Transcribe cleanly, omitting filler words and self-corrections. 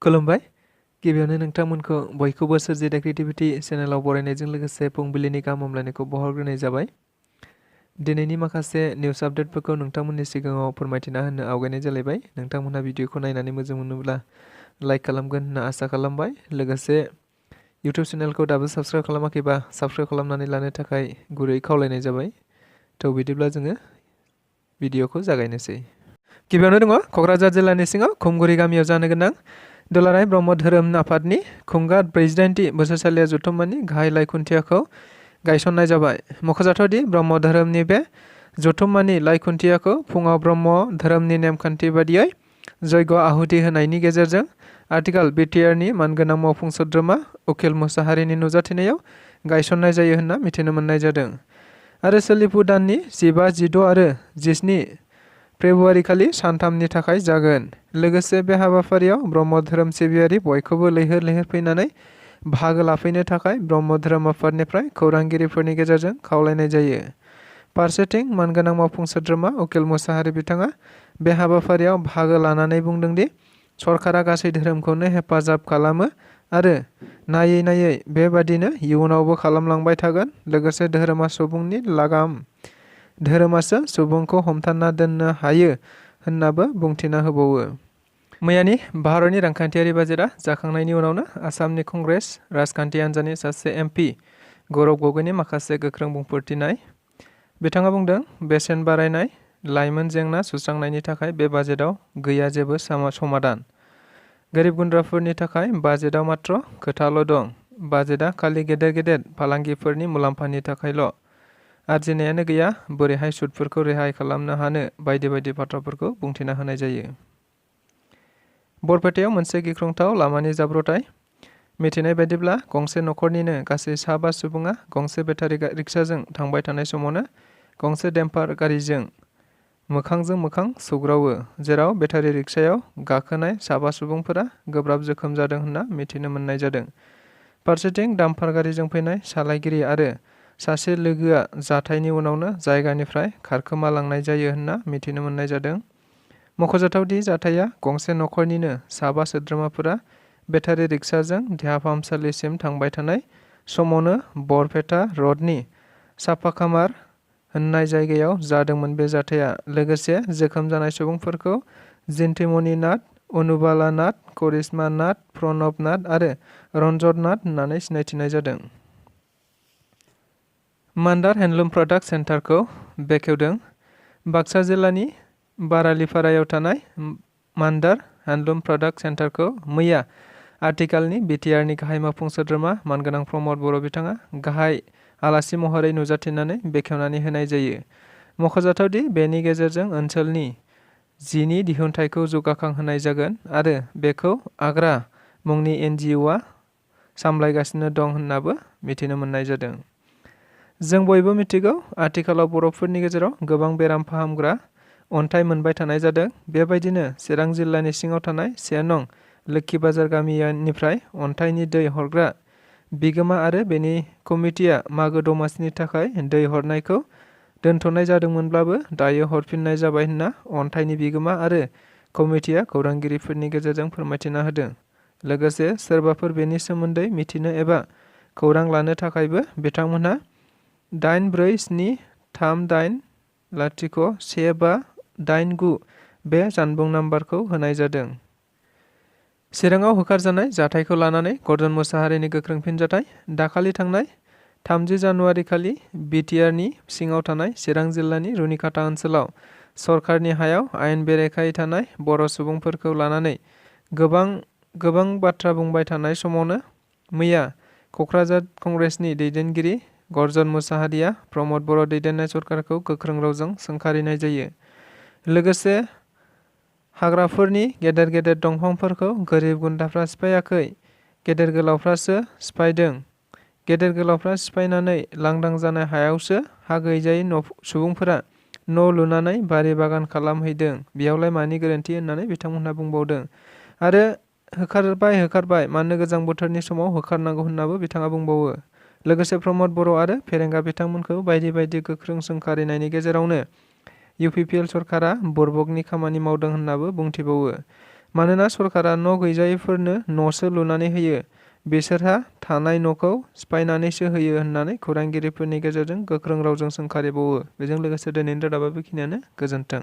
खुलुमबाय गिबियावनो नोंथांमोनखौ बयखौबो सोरजिदा क्रिएटिभिटी चेनेलाव बरायनायजों लोगोसे फुंबिलिनि गाहाम हामलायनायखौ बावहरग्रोनाय जाबाय। दिनैनि माखासे निउस आपडेटफोरखौ नोंथांमोननि सिगाङाव फोरमायथिना होनो आवगायनाय जालायबाय। नोंथांमोनहा भिडिअखौ नायनानै मोजां मोनोब्ला लाइक खालामगोन होनना आसा खालामबाय। लोगोसे इउटिउब चेनेलखौ दाबो साबस्क्राइब खालामाखैबा साबस्क्राइब खालामनानै लानो थाखाय गुरै खावलायनाय जाबाय। थ' बिदिब्ला जोङो भिडिअखौ जागायनोसै। गिबियावनो दङ क'क्राझार जिल्लानि सिङाव खुमगुरि गामियाव जानो गोनां दुलाराय ब्रह्म धोरोम आफादनि खुंगा 48थि बोसोरसालिया जथुम्मानि गाहाय लाइ खुन्थियाखौ गायसननाय जाबाय। मख'जाथावदि ब्रह्म धोरोमनि बे जथुम्मानि लाइ खुन्थियाखौ फुङाव ब्रह्म धोरोमनि नेमखान्थि बादियै जयग' आहुति होनायनि गेजेरजों आथिखाल बिटिआरनि मानगोनां मावफुं सोद्रोमा उखिल मुसाहारिनि नुजाथिनायाव गायसननाय जायो होनना मिथिनो मोननाय जादों। आरो सोलिफु दाननि 15, 16 आरो 17 फेब्रुवारिखालि सानथामनि थाखाय जागोन। लोगोसे बे हाबाफारियाव ब्रह्म धोरोम सिबियारि बयखौबो लैहोर लैहोर फैनानै बाहागो लाफैनो थाखाय ब्रह्म धोरोम आफादनिफ्राय खौरांगिरिफोरनि गेजेरजों खावलायनाय जायो। फारसेथिं मानगोनां मावफुं सोद्रोमा उखिल मुसाहारि बिथाङा बे हाबाफारियाव बाहागो लानानै बुंदोंदि सरकारा गासै धोरोमखौनो हेफाजाब खालामो आरो नायै नायै बेबादिनो इयुनावबो खालामलांबाय थागोन। लोगोसे धोरोमा सुबुंनि लागाम, धोरोमासो सुबुंखौ हमथाना दोननो हायो होननाबो बुंथिना होबावो। मैयानि भारतनि रांखान्थियारि बाजेटआ जाखांनायनि उनावनो आसामनि कंग्रेस राजखान्थि हान्जानि सासे एमपि गौरव गगৈनि माखासे गोख्रों बुंफोरथिनाय। बिथाङा बुंदों, बेसेन बारायनाय, लाइमोन जेंना सुस्रांनायनि थाखाय बे बाजेटआव गैया जेबो समाधान। गोरिब गुन्द्राफोरनि थाखाय बाजेटआव मात्र खोथाल' दं। बाजेटआ खालि गेदेर गेदेर फालांगिफोरनि मुलाम्फानि थाखायल'। आरजिनायानो गैया, बोरैहाय सुदफोरखौ रेहाय खालामनो हानो बायदि बायदि बाथ्राफोरखौ बुंथिना होनाय जायो। बरपेटायाव मोनसे गिख्रंथाव लामानि जाब्रबथाय। मिथिनाय बायदिब्ला गंसे नखरनिनो गासै 5 सुबुङा गंसे बेटारि रिक्साजों थांबाय थानाय समावनो गंसे डेम्पार गारिजों मोखांजों मोखां सौग्रावो, जेराव बेटारि रिक्सायाव गाखोनाय 5 सुबुंफोरा गोब्राब जोखोम जादों होनना मिथिनो मोननाय जादों। फारसेथिं डाम्पार गारिजों फैनाय सालायगिरि आरो सासे लोगोआ जाथायनि उनावनो जायगानिफ्राय खारखोमालांनाय जायो होनना मिथिनो मोननाय जादों। मख'जाथावदि जाथाया गंसे नखरनिनो 5 सोद्रोमाफोरा बेटारि रिक्साजों देहा फाहामसालिसिम थांबाय थानाय समावनो बरपेटा रडनि साफाखामार होननाय जायगायाव जादोंमोन। बे जाथाया लोगोसे जोखोम जानाय सुबुंफोरखौ जिन्तिमणि नाथ, अनुबाला नाथ, करिश्मा नाथ, प्रणब नाथ आरो रन्जन नाथ होननानै सिनायथिनाय जादों। मान्दार हेन्डलुम प्रडाक्ट सेन्टारखौ बेखेवदों। बाक्सा जिल्लानि बारालिपारायाव थानाय मान्दार हेन्डलुम प्रडाक्ट सेन्टारखौ मैया आथिखालनि बिटिआरनि गाहाय मावफुं सोद्रोमा मानगोनां प्रमद बर' बिथाङा गाहाय आलासि महरै नुजाथिनानै बेखेवनानै होनाय जायो। मख'जाथावदि बेनि गेजेरजों ओनसोलनि जिनि दिहुनथाइखौ जौगाखांहोनाय जागोन आरो बेखौ आग्रा मुंनि NGOआ सामलायगासिनो दं होननाबो मिथिनो मोननाय जादों। जों बयबो मिथिगौ, आथिखालाव बर'फोरनि गेजेराव गोबां बेराम फाहामग्रा अन्थाइ मोनबाय थानाय जादों। बेबायदिनो चिरां जिल्लानि सिङाव थानाय 1 नं लोक्षी बाजार गामिनिफ्राय अन्थाइनि दै हरग्रा बिगोमा आरो बेनि कमिटिया मागो दमासिनि थाखाय दै हरनायखौ दोनथ'नाय जादोंमोनब्लाबो दायो हरफिननाय जाबाय होनना अन्थाइनि बिगोमा आरो कमिटिया खौरांगिरिफोरनि गेजेरजों फोरमायथिना होदों। लोगोसे सोरबाफोर बेनि सोमोन्दै मिथिनो एबा खौरां लानो थाखायबो बिथांमोनहा 8438080158 बे जानबुं नाम्बारखौ होनाय जादों। चिराङाव होखारजानाय जाथायखौ लानानै गर्जन मुसाहारिनि गोख्रों फिनजाथाय। दाखालि थांनाय 30 जानुवारि खालि बिटिआरनि सिङाव थानाय चिरां जिल्लानि रुनिखाता ओनसोलाव सरकारनि हायाव आयेन बेरेखायै थानाय बर' सुबुंफोरखौ लानानै गोबां बाथ्रा बुंबाय थानाय समावनो मैया क'क्राझार कंग्रेसनि दैदेनगिरि गर्जन मुसाहारिया प्रमद बर' दैदेननाय सरकारखौ गोख्रों रावजों सोंखारिनाय जायो। लोगोसे हाग्राफोरनि गेदेर गेदेर दंफांफोरखौ गोरिब गुन्द्राफ्रा सिफायाखै, गेदेर गोलावफ्रासो सिफायदों। गेदेर गोलावफ्रा सिफायनानै लांदां जानाय हायावसो हा गैजायै सुबुंफोरा न' लुनानै बारि बागान खालामहैदों। बेयावलाय मानि गोरोन्थि होननानै बिथांमोनहा बुंबावदों। आरो होखारबाय मानो गोजां बोथोरनि समाव होखारनांगौ होननाबो बिथाङा बुंबावो। लोगोसे प्रमद बर' आरो फेरेंगा बिथांमोनखौ बायदि बायदि गोख्रों सोंखारिनायनि गेजेरावनो UPPL सरकारा बुर्बकनि खामानि मावदों होननाबो बुंथिबावो। मानोना सरकारा न' गैजायैफोरनो न'सो लुनानै होयो, बिसोरहा थानाय न'खौ सिफायनानैसो होयो होननानै खौरांगिरिफोरनि गेजेरजों गोख्रों रावजों सोंखारिबावो। बेजों लोगोसे दिनैनि रादाबा बेखिनियानो। गोजोन्थों।